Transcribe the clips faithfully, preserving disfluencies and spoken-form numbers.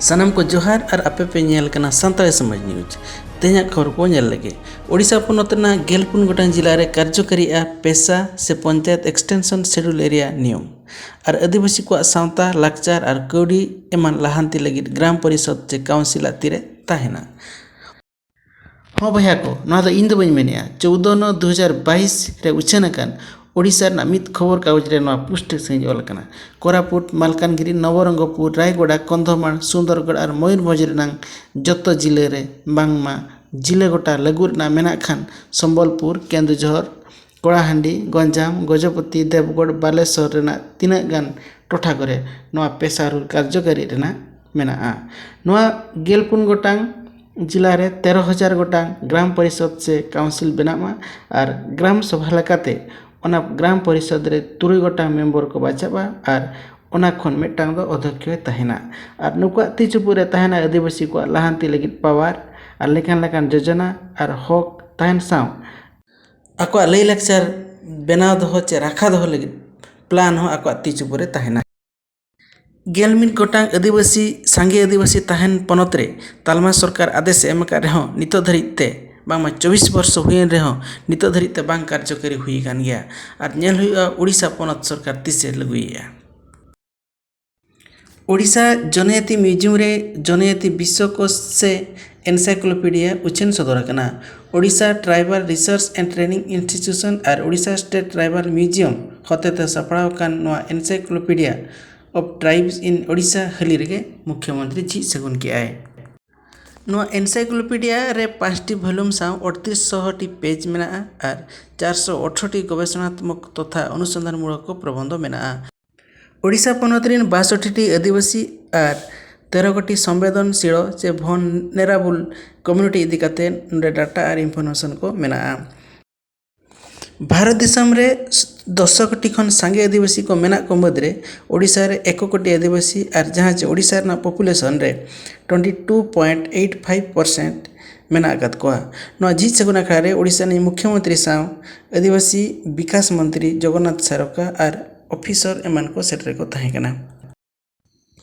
ᱥᱟᱱᱟᱢ ᱠᱚ ᱡᱚᱦᱟᱨ ᱟᱨ ᱟᱯᱮ ᱯᱮ ᱧᱮᱞ ᱠᱟᱱᱟ ᱥᱟᱱᱛᱟᱲᱤ ᱥᱚᱢᱟᱡᱽ ᱱᱤᱭᱩᱡᱽ᱾ ᱛᱮᱦᱮᱧᱟᱜ ᱠᱷᱚᱵᱚᱨ ᱠᱚ ᱧᱮᱞ ᱞᱟᱹᱜᱤᱫ, ᱳᱰᱤᱥᱟ ᱯᱚᱱᱚᱛ ᱨᱮᱱᱟᱜ ᱜᱮᱞ ᱯᱩᱱ ᱜᱚᱴᱟᱝ ᱡᱤᱞᱟ ᱨᱮ ᱠᱟᱨᱡᱚᱠᱟᱨᱤᱜᱼᱟ ᱯᱮᱥᱟ ᱥᱮ ᱯᱚᱧᱪᱟᱭᱮᱛ extension schedule area ᱱᱤᱭᱚᱢ᱾ ᱟᱨ ᱟᱹᱫᱤᱵᱟᱹᱥᱤ ᱠᱚᱣᱟᱜ ᱥᱟᱶᱛᱟ, ᱞᱟᱠᱪᱟᱨ ᱟᱨ ᱠᱟᱹᱣᱰᱤ ᱮᱢᱟᱱ ᱞᱟᱦᱟᱱᱛᱤ ᱞᱟᱹᱜᱤᱫ ᱜᱨᱟᱢ ᱯᱚᱨᱤᱥᱚᱫᱽ ᱪᱮ ᱠᱟᱣᱩᱱᱥᱤᱞᱟᱜ ᱛᱤᱨᱮ ᱛᱟᱦᱮᱱᱟ᱾ ᱦᱚᱸ ᱵᱚᱭᱦᱟ ᱠᱚ, ᱱᱚᱣᱟ ᱫᱚ ᱤᱧ ᱫᱚ ᱵᱟᱹᱧ ᱢᱮᱱᱮᱜᱼᱟ᱾ ᱪᱳᱫᱽᱫᱚ ᱱᱚ ᱫᱩ ᱦᱟᱡᱟᱨ ᱵᱟᱭᱤᱥ ᱨᱮ ᱩᱪᱷᱟᱹᱱ ᱟᱠᱟᱱ ᱳᱰᱤᱥᱟ ᱨᱮᱱᱟᱜ ᱢᱤᱫ ᱠᱷᱚᱵᱚᱨ ᱠᱟᱜᱚᱡᱽ ᱨᱮ ᱱᱚᱣᱟ ᱯᱩᱥᱴᱟᱹ ᱥᱟᱺᱦᱤᱡ ᱚᱞ ᱟᱠᱟᱱᱟ᱾ ᱠᱳᱨᱟᱯᱩᱴ, ᱢᱟᱞᱠᱟᱱᱜᱤᱨᱤ, ᱱᱚᱵᱚᱨᱚᱝᱜᱚᱯᱩᱨ, ᱨᱟᱭᱜᱚᱰᱟ, ᱠᱚᱱᱫᱷᱚᱢᱟᱲ, ᱥᱩᱱᱫᱚᱨᱜᱚᱲ ᱟᱨ ᱢᱚᱭᱩᱨᱵᱷᱚᱸᱡᱽ ᱨᱮᱱᱟᱝ ᱡᱚᱛᱚ ᱡᱤᱞᱟᱹ ᱨᱮ ᱵᱟᱝᱢᱟ ᱡᱤᱞᱟᱹ ᱜᱚᱴᱟ ᱞᱟᱹᱜᱩ ᱨᱮᱱᱟᱜ ᱢᱮᱱᱟᱜ ᱠᱷᱟᱱ ᱥᱚᱢᱵᱚᱞᱯᱩᱨ, ᱠᱮᱱᱫᱩᱡᱷᱚᱨ, ᱠᱚᱲᱟᱦᱟᱱᱰᱤ, ᱜᱚᱸᱡᱟᱢ, ᱜᱚᱡᱚᱯᱚᱛᱤ, ᱫᱮᱵᱽᱜᱚᱲ, ᱵᱟᱞᱮᱥᱚᱨ ᱨᱮᱱᱟᱜ ᱛᱤᱱᱟᱹᱜ ᱜᱟᱱ ᱴᱚᱴᱷᱟ ᱠᱚᱨᱮ ᱱᱚᱣᱟ ᱯᱮᱥᱟ ᱨᱩᱞ ᱠᱟᱨᱡᱚᱠᱟᱨᱤ ᱨᱮᱱᱟᱜ ᱢᱮᱱᱟᱜᱼᱟ᱾ ᱱᱚᱣᱟ ᱜᱮᱞ ᱯᱩᱱ ᱜᱚᱴᱟᱝ ᱡᱤᱞᱟ ᱨᱮ ᱛᱮᱨᱚ ᱦᱟᱡᱟᱨ ᱜᱚᱴᱟᱝ ᱜᱨᱟᱢ ᱯᱚᱨᱤᱥᱚᱫᱽ ᱥᱮ ᱠᱟᱣᱩᱱᱥᱤᱞ ᱵᱮᱱᱟᱜ ᱢᱟ ᱟᱨ ᱜᱨᱟᱢ ᱥᱚᱵᱷᱟ ᱞᱮᱠᱟᱛᱮ ᱚᱱᱟ ᱜᱨᱟᱢ ᱯᱚᱨᱤᱥᱚᱫᱽ ᱨᱮ ᱛᱩᱨᱩᱭ ᱜᱚᱴᱟᱝ ᱢᱮᱢᱵᱚᱨ ᱠᱚ ᱵᱟᱪᱷᱟᱜᱼᱟ ᱟᱨ ᱚᱱᱟ ᱠᱷᱚᱱ ᱢᱤᱫᱴᱟᱝ ᱫᱚ ᱚᱫᱷᱚᱠᱠᱷᱚᱭ ᱛᱟᱦᱮᱱᱟ᱾ ᱟᱨ ᱱᱩᱠᱩᱣᱟᱜ ᱛᱤ ᱪᱩᱯᱩᱫ ᱨᱮ ᱛᱟᱦᱮᱱᱟ ᱟᱹᱫᱤᱵᱟᱹᱥᱤ ᱠᱚᱣᱟᱜ ᱞᱟᱦᱟᱱᱛᱤ ᱞᱟᱹᱜᱤᱫ ᱯᱟᱣᱟᱨ ᱟᱨ ᱞᱮᱠᱟᱱ ᱞᱮᱠᱟᱱ ᱡᱳᱡᱚᱱᱟ ᱟᱨ ᱦᱚᱠ ᱛᱟᱦᱮᱱ ᱥᱟᱶ ᱟᱠᱚᱣᱟᱜ ᱞᱟᱹᱭ ᱞᱟᱠᱪᱟᱨ ᱵᱮᱱᱟᱣ ᱫᱚᱦᱚ ᱪᱮ ᱨᱟᱠᱷᱟ ᱫᱚᱦᱚ ᱞᱟᱹᱜᱤᱫ ᱯᱞᱟᱱ ᱦᱚᱸ ᱟᱠᱚᱣᱟᱜ ᱛᱤ ᱪᱩᱯᱩᱫ ᱨᱮ ᱛᱟᱦᱮᱱᱟ᱾ ᱜᱮᱞ ᱢᱤᱫ ᱜᱚᱴᱟᱝ ᱟᱹᱫᱤᱵᱟᱹᱥᱤ, ᱥᱟᱸᱜᱮ ᱟᱹᱫᱤᱵᱟᱹᱥᱤ ᱛᱟᱦᱮᱱ ᱯᱚᱱᱚᱛ ᱨᱮ ᱛᱟᱞᱢᱟ ᱥᱚᱨᱠᱟᱨ ᱟᱫᱮᱥ ᱮ ᱮᱢ ᱟᱠᱟᱫ ᱨᱮᱦᱚᱸ ᱱᱤᱛᱚᱜ ᱫᱷᱟᱹᱨᱤᱡ ᱛᱮ ᱵᱟᱝᱢᱟ ᱪᱚᱵᱵᱤᱥ ᱵᱚᱨᱥᱚ ᱦᱩᱭᱮᱱ ᱨᱮᱦᱚᱸ ᱱᱤᱛᱚᱜ ᱫᱷᱟᱹᱨᱤᱡ ᱛᱮ ᱵᱟᱝ ᱠᱟᱨᱡᱚᱠᱟᱨᱤ ᱦᱩᱭ ᱟᱠᱟᱱ ᱜᱮᱭᱟ᱾ ᱟᱨ ᱧᱮᱞ ᱦᱩᱭᱩᱜᱼᱟ ᱳᱰᱤᱥᱟ ᱯᱚᱱᱚᱛ ᱥᱚᱨᱠᱟᱨ ᱛᱤᱥᱮ ᱞᱟᱹᱜᱩᱭᱮᱫᱼᱟ᱾ ᱳᱰᱤᱥᱟ ᱡᱚᱱᱚᱡᱟᱛᱤ ᱢᱤᱭᱩᱡᱤᱭᱟᱢ ᱨᱮ ᱡᱚᱱᱚᱡᱟᱛᱤ ᱵᱤᱥᱥᱚᱠᱳᱥ ᱥᱮ encyclopedia ᱩᱪᱷᱟᱹᱱ ᱥᱚᱫᱚᱨ ᱟᱠᱟᱱᱟ᱾ Odisha Tribal Research and Training Institution R Odisha State Tribal Museum ᱦᱚᱛᱮᱛᱮ ᱥᱟᱯᱲᱟᱣ ᱟᱠᱟᱱ ᱱᱚᱣᱟ Encyclopedia of Tribes in Odisha ᱦᱟᱹᱞᱤ ᱨᱮᱜᱮ ᱢᱩᱠᱷᱭᱚᱢᱚᱱᱛᱨᱤ ᱡᱷᱤᱡ ᱥᱟᱹᱜᱩᱱ ᱠᱮᱫᱼᱟᱭ᱾ ᱱᱚᱣᱟ encyclopedia ᱨᱮ ᱯᱟᱸᱪᱴᱤ volume ᱥᱟᱶ ᱟᱴᱛᱨᱤᱥ ᱥᱚ ᱴᱤ page ᱢᱮᱱᱟᱜᱼᱟ ᱟᱨ ᱪᱟᱨᱥᱚ ᱟᱴᱷᱨᱚ ᱴᱤ ᱜᱚᱵᱮᱥᱚᱱᱟᱛᱢᱚᱠ ᱛᱚᱛᱷᱟ ᱚᱱᱩᱥᱚᱱᱫᱷᱟᱱ ᱢᱩᱞᱚᱠ ᱠᱚ ᱯᱨᱚᱵᱚᱱᱫᱷᱚ ᱢᱮᱱᱟᱜᱼᱟ᱾ ᱳᱰᱤᱥᱟ ᱯᱚᱱᱚᱛ ᱨᱮᱱ ᱵᱟᱥᱚᱴᱴᱤ ᱴᱤ ᱟᱹᱫᱤᱵᱟᱹᱥᱤ ᱟᱨ ᱛᱮᱨᱚ ᱠᱚᱴᱤ ᱥᱚᱢᱵᱮᱫᱚᱱᱥᱤᱞ ᱪᱮ vulnerable community ᱤᱫᱤ ᱠᱟᱛᱮ ᱱᱚᱰᱮ data ᱟᱨ information ᱠᱚ ᱢᱮᱱᱟᱜᱼᱟ᱾ ᱵᱷᱟᱨᱚᱛ ᱫᱤᱥᱚᱢ ᱨᱮ ᱫᱚᱥ ᱠᱳᱴᱤ ᱠᱷᱚᱱ ᱥᱟᱸᱜᱮ ᱟᱹᱫᱤᱵᱟᱹᱥᱤ ᱠᱚ ᱢᱮᱱᱟᱜ ᱠᱚ ᱢᱩᱫᱽᱨᱮ ᱳᱰᱤᱥᱟ ᱨᱮ ᱮᱠ ᱠᱳᱴᱤ ᱟᱹᱫᱤᱵᱟᱹᱥᱤ ᱟᱨ ᱡᱟᱦᱟᱸ ᱪᱮ ᱳᱰᱤᱥᱟ ᱨᱮᱱᱟᱜ population ᱨᱮ twenty two point eight five percent ᱢᱮᱱᱟᱜ ᱟᱠᱟᱫ ᱠᱚᱣᱟ᱾ ᱱᱚᱣᱟ ᱡᱷᱤᱡ ᱥᱟᱹᱜᱩᱱ ᱟᱠᱷᱲᱟ ᱨᱮ ᱳᱰᱤᱥᱟ ᱨᱤᱱᱤᱡ ᱢᱩᱠᱷᱭᱚᱢᱚᱱᱛᱨᱤ ᱥᱟᱶ ᱟᱹᱫᱤᱵᱟᱹᱥᱤ ᱵᱤᱠᱟᱥ ᱢᱚᱱᱛᱨᱤ ᱡᱚᱜᱚᱱᱱᱟᱛᱷ ᱥᱟᱨᱚᱠᱟ ᱟᱨ officer ᱮᱢᱟᱱ ᱠᱚ ᱥᱮᱴᱮᱨ ᱠᱚ ᱛᱟᱦᱮᱸ ᱠᱟᱱᱟ᱾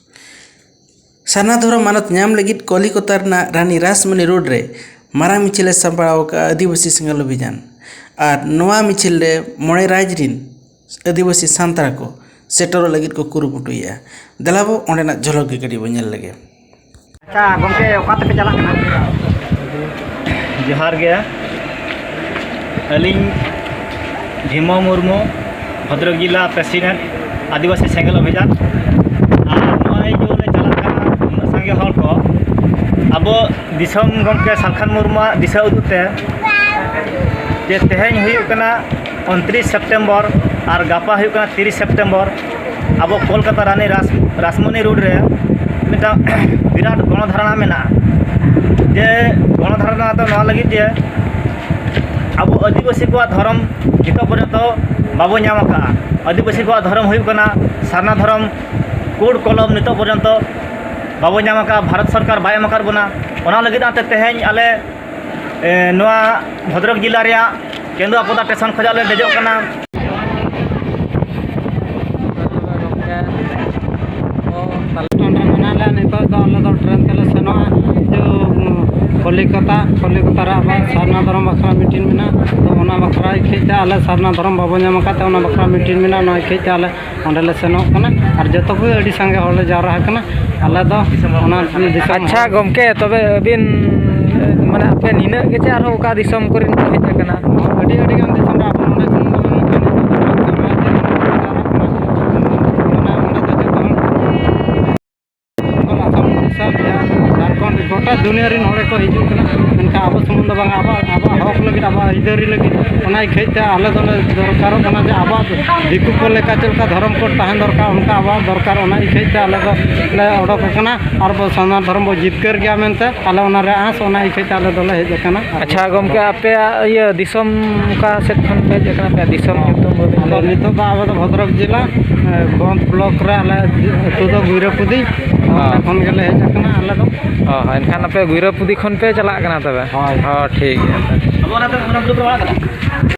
ᱥᱟᱨᱱᱟ ᱫᱷᱚᱨᱚᱢ ᱢᱟᱱᱚᱛ ᱧᱟᱢ ᱞᱟᱹᱜᱤᱫ ᱠᱚᱞᱤᱠᱚᱛᱟ ᱨᱮᱱᱟᱜ ᱨᱟᱱᱤ ᱨᱟᱥᱢᱚᱱᱤ ᱨᱳᱰ ᱨᱮ ᱢᱟᱨᱟᱝ ᱢᱤᱪᱷᱤᱞ ᱮ ᱥᱟᱯᱲᱟᱣ ᱟᱠᱟᱫᱼᱟ ᱟᱹᱫᱤᱵᱟᱹᱥᱤ ᱥᱮᱸᱜᱮᱞ ᱚᱵᱷᱤᱡᱟᱱ᱾ ᱟᱨ ᱱᱚᱣᱟ ᱢᱤᱪᱷᱤᱞ ᱨᱮ ᱢᱚᱬᱮ ᱨᱟᱡᱽ ᱨᱤᱱ ᱟᱹᱫᱤᱵᱟᱹᱥᱤ ᱥᱟᱱᱛᱟᱲ ᱠᱚ ᱥᱮᱴᱮᱨᱚᱜ ᱞᱟᱹᱜᱤᱫ ᱠᱚ ᱠᱩᱨᱩᱢᱩᱴᱩᱭᱮᱫᱼᱟ᱾ ᱫᱮᱞᱟ ᱵᱚ ᱚᱸᱰᱮᱱᱟᱜ ᱡᱷᱚᱞᱚᱠ ᱜᱮ ᱠᱟᱹᱴᱤᱡ ᱵᱚ ᱧᱮᱞ ᱞᱮᱜᱮ᱾ ᱟᱪᱪᱷᱟ ᱜᱚᱢᱠᱮ, ᱚᱠᱟ ᱛᱮᱯᱮ ᱪᱟᱞᱟᱜ ᱠᱟᱱᱟ? ᱡᱚᱦᱟᱨ ᱜᱮ, ᱟᱹᱞᱤᱧ ᱵᱷᱤᱢᱚ ᱢᱩᱨᱢᱩ, ᱵᱷᱚᱫᱨᱚᱠ ᱡᱮᱞᱟ ᱯᱨᱮᱥᱤᱰᱮᱱᱴ, ᱟᱹᱫᱤᱵᱟᱹᱥᱤ ᱥᱮᱸᱜᱮᱞ ᱚᱵᱷᱤᱡᱟᱱ᱾ ᱟᱨ ᱱᱚᱜᱼᱚᱭ ᱡᱮ ᱞᱮ ᱪᱟᱞᱟᱜ ᱠᱟᱱᱟ, ᱩᱱᱟᱹᱜ ᱥᱟᱸᱜᱮ ᱦᱚᱲ ᱠᱚ, ᱟᱵᱚ ᱫᱤᱥᱚᱢ ᱜᱚᱢᱠᱮ ᱥᱟᱞᱠᱷᱟᱱ ᱢᱩᱨᱢᱩᱣᱟᱜ ᱫᱤᱥᱟᱹ ᱩᱫᱩᱜ ᱛᱮ, ᱡᱮ ᱛᱮᱦᱮᱧ ᱦᱩᱭᱩᱜ ᱠᱟᱱᱟ ᱩᱱᱛᱨᱤᱥ ᱥᱮᱯᱴᱮᱢᱵᱚᱨ ᱟᱨ ᱜᱟᱯᱟ ᱦᱩᱭᱩᱜ ᱠᱟᱱᱟ ᱛᱤᱨᱤᱥ ᱥᱮᱯᱴᱮᱢᱵᱚᱨ, ᱟᱵᱚ ᱠᱳᱞᱠᱟᱛᱟ ᱨᱟᱱᱤ ᱨᱟᱥ-, ᱨᱟᱥᱢᱚᱱᱤ ᱨᱳᱰ ᱨᱮ ᱢᱤᱫᱴᱟᱝ ᱵᱤᱨᱟᱴ ᱜᱚᱬᱚᱫᱷᱟᱨᱱᱟ ᱢᱮᱱᱟᱜᱼᱟ᱾ ᱡᱮ ᱜᱚᱬᱚᱫᱷᱟᱨᱱᱟ ᱫᱚ ᱱᱚᱣᱟ ᱞᱟᱹᱜᱤᱫ ᱡᱮ ᱟᱵᱚ ᱟᱹᱫᱤᱵᱟᱹᱥᱤ ᱠᱚᱣᱟᱜ ᱫᱷᱚᱨᱚᱢ ᱱᱤᱛᱚᱜ ᱯᱚᱨᱡᱚᱱᱛᱚ ᱵᱟᱵᱚ ᱧᱟᱢ ᱟᱠᱟᱫᱼᱟ᱾ ᱟᱹᱫᱤᱵᱟᱹᱥᱤ ᱠᱚᱣᱟᱜ ᱫᱷᱚᱨᱚᱢ ᱦᱩᱭᱩᱜ ᱠᱟᱱᱟ ᱥᱟᱨᱱᱟ ᱫᱷᱚᱨᱚᱢ, ᱠᱳᱰ ᱠᱚᱞᱚᱢ ᱱᱤᱛᱚᱜ ᱯᱚᱨᱡᱚᱱᱛᱚ ᱵᱟᱵᱚ ᱧᱟᱢ ᱟᱠᱟᱫᱼᱟ, ᱵᱷᱟᱨᱚᱛ ᱥᱚᱨᱠᱟᱨ ᱵᱟᱭ ᱮᱢ ᱟᱠᱟᱫ ᱵᱚᱱᱟ᱾ ᱚᱱᱟ ᱞᱟᱹᱜᱤᱫ ᱛᱮ ᱛᱮᱦᱮᱧ ᱟᱞᱮ, ᱮ, ᱱᱚᱣᱟ ᱵᱷᱚᱫᱨᱚᱠ ᱡᱮᱞᱟ ᱨᱮᱭᱟᱜ ᱠᱮᱸᱫᱩᱣᱟᱯᱚᱫᱟ ᱥᱴᱮᱥᱚᱱ ᱠᱷᱚᱱᱟᱜ ᱞᱮ ᱫᱮᱡᱚᱜ ᱠᱟᱱᱟ᱾ ᱴᱨᱮᱱ ᱨᱮ ᱢᱮᱱᱟᱜ ᱞᱮᱭᱟ ᱱᱤᱛᱚᱜ ᱫᱚ, ᱟᱞᱮ ᱫᱚ ᱴᱨᱮᱱ ᱛᱮᱞᱮ ᱥᱮᱱᱚᱜᱼᱟ᱾ ᱡᱮ, ᱠᱚᱞᱤᱠᱟᱛᱟ, ᱠᱚᱞᱤᱠᱟᱛᱟ ᱨᱮ ᱟᱵᱚᱣᱟᱜ ᱥᱟᱨᱱᱟ ᱫᱷᱚᱨᱚᱢ ᱵᱟᱠᱷᱨᱟ ᱢᱤᱴᱤᱝ ᱢᱮᱱᱟᱜᱼᱟ᱾ ᱛᱚ ᱚᱱᱟ ᱵᱟᱠᱷᱨᱟ ᱤᱠᱷᱟᱹᱡ ᱛᱮ ᱟᱞᱮ ᱥᱟᱨᱱᱟ ᱫᱷᱚᱨᱚᱢ ᱵᱟᱵᱚ ᱧᱟᱢ ᱟᱠᱟᱫ ᱛᱮ ᱚᱱᱟ ᱵᱟᱠᱷᱨᱟ ᱢᱤᱴᱤᱝ ᱢᱮᱱᱟᱜᱼᱟ, ᱚᱱᱟ ᱤᱠᱷᱟᱹᱡ ᱛᱮ ᱟᱞᱮ ᱚᱸᱰᱮ ᱞᱮ ᱥᱮᱱᱚᱜ ᱠᱟᱱᱟ᱾ ᱟᱨ ᱡᱚᱛᱚ ᱠᱚᱜᱮ ᱟᱹᱰᱤ ᱥᱟᱸᱜᱮ ᱦᱚᱲ ᱞᱮ ᱡᱟᱣᱨᱟ ᱟᱠᱟᱱᱟ᱾ ᱟᱞᱮ ᱫᱚ ᱚᱱᱟ ᱫᱤᱥᱚᱢ ᱟᱪᱪᱷᱟ ᱦᱚᱲ ᱜᱚᱢᱠᱮ, ᱛᱚᱵᱮ ᱟᱹᱵᱤᱱ, ᱢᱟᱱᱮ ᱟᱯᱮ ᱱᱤᱱᱟᱹᱜ ᱜᱮ ᱪᱮ ᱟᱨᱦᱚᱸ ᱚᱠᱟ ᱫᱤᱥᱚᱢ ᱠᱚᱨᱮᱱ ᱠᱚ ᱦᱮᱡ ᱟᱠᱟᱱᱟ? ᱟᱹᱰᱤ ᱟᱹᱰᱤ ᱜᱟᱱ ᱫᱤᱥᱚᱢ ᱨᱮ ᱟᱵᱚ ᱱᱚᱰᱮ ᱥᱩᱢᱩᱝ ᱫᱚ ᱵᱟᱹᱱᱩᱜ ᱠᱟᱱᱟ᱾ ᱚᱱᱟ ᱚᱸᱰᱮ ᱫᱚ ᱡᱚᱛᱚ ᱦᱚᱲ ᱵᱮᱝᱜᱚᱞ, ᱟᱥᱟᱢ, ᱩᱲᱤᱥᱥᱟ, ᱵᱤᱦᱟᱨ, ᱡᱷᱟᱲᱠᱷᱚᱸᱰ, ᱜᱚᱴᱟ ᱫᱩᱱᱤᱭᱟᱹ ᱨᱮᱱ ᱦᱚᱲ ᱜᱮᱠᱚ ᱦᱤᱡᱩᱜ ᱠᱟᱱᱟ᱾ ᱢᱮᱱᱠᱷᱟᱱ ᱟᱵᱚ ᱥᱩᱢᱩᱝ ᱫᱚ ᱵᱟᱝ, ᱟᱵᱚᱣᱟᱜ, ᱟᱵᱚᱣᱟᱜ ᱦᱚᱠ ᱞᱟᱹᱜᱤᱫ, ᱟᱵᱚᱣᱟᱜ ᱟᱹᱭᱫᱟᱹᱨᱤ ᱞᱟᱹᱜᱤᱫ, ᱚᱱᱟ ᱤᱠᱷᱟᱹᱡ ᱛᱮ ᱟᱞᱮ ᱫᱚᱞᱮ ᱫᱚᱨᱠᱟᱨᱚᱜ ᱠᱟᱱᱟ ᱡᱮ ᱟᱵᱚᱣᱟᱜ ᱫᱤᱠᱩ ᱠᱚ ᱞᱮᱠᱟ ᱪᱮᱫ ᱞᱮᱠᱟ ᱫᱷᱚᱨᱚᱢ ᱠᱳᱰ ᱛᱟᱦᱮᱱ ᱫᱚᱨᱠᱟᱨ, ᱚᱱᱠᱟ ᱟᱵᱚᱣᱟᱜ ᱫᱚᱨᱠᱟᱨ᱾ ᱚᱱᱟ ᱤᱠᱷᱟᱹᱡ ᱛᱮ ᱟᱞᱮ ᱫᱚ ᱞᱮ ᱚᱰᱚᱠ ᱟᱠᱟᱱᱟ᱾ ᱟᱨ ᱵᱚ ᱥᱟᱨᱱᱟ ᱫᱷᱚᱨᱚᱢ ᱵᱚ ᱡᱤᱛᱠᱟᱹᱨ ᱜᱮᱭᱟ ᱢᱮᱱᱛᱮ ᱟᱞᱮ ᱚᱱᱟ ᱨᱮ ᱟᱸᱥ, ᱚᱱᱟ ᱤᱠᱷᱟᱹᱡ ᱛᱮ ᱟᱞᱮ ᱫᱚᱞᱮ ᱦᱮᱡ ᱟᱠᱟᱱᱟ᱾ ᱟᱪᱪᱷᱟ ᱜᱚᱢᱠᱮ, ᱟᱯᱮᱭᱟᱜ ᱤᱭᱟᱹ ᱫᱤᱥᱚᱢ ᱚᱠᱟ ᱥᱮᱫ ᱠᱷᱚᱱ ᱯᱮ ᱦᱮᱡ ᱟᱠᱟᱱᱟ? ᱟᱯᱮᱭᱟᱜ ᱫᱤᱥᱚᱢ ᱧᱩᱛᱩᱢ ᱵᱟᱹᱵᱤᱱ ᱟᱫᱚ ᱞᱟᱹᱭ ᱞᱮᱫᱟ? ᱱᱤᱛᱚᱜ ᱫᱚ ᱟᱵᱚ ᱫᱚ ᱵᱷᱚᱫᱨᱚᱠ ᱡᱮᱞᱟ, ᱮ, ᱵᱚᱱᱫᱷ ᱵᱞᱚᱠ ᱨᱮ ᱟᱞᱮ ᱟᱹᱛᱩ ᱫᱚ ᱜᱩᱭᱨᱟᱹᱯᱩᱫᱤ᱾ ᱚᱸᱰᱮ ᱦᱚᱸ᱾ ᱠᱷᱚᱱ ᱜᱮᱞᱮ ᱦᱮᱡ ᱟᱠᱟᱱᱟ ᱟᱞᱮ ᱫᱚ᱾ ᱚ, ᱮᱱᱠᱷᱟᱱ ᱟᱯᱮ ᱜᱩᱭᱨᱟᱹᱯᱩᱫᱤ ᱠᱷᱚᱱ ᱯᱮ ᱪᱟᱞᱟᱜ ᱠᱟᱱᱟ ᱛᱚᱵᱮ? ᱦᱳᱭ᱾ ᱦᱚᱸ, ᱴᱷᱤᱠ ᱜᱮᱭᱟ ᱛᱚᱵᱮ᱾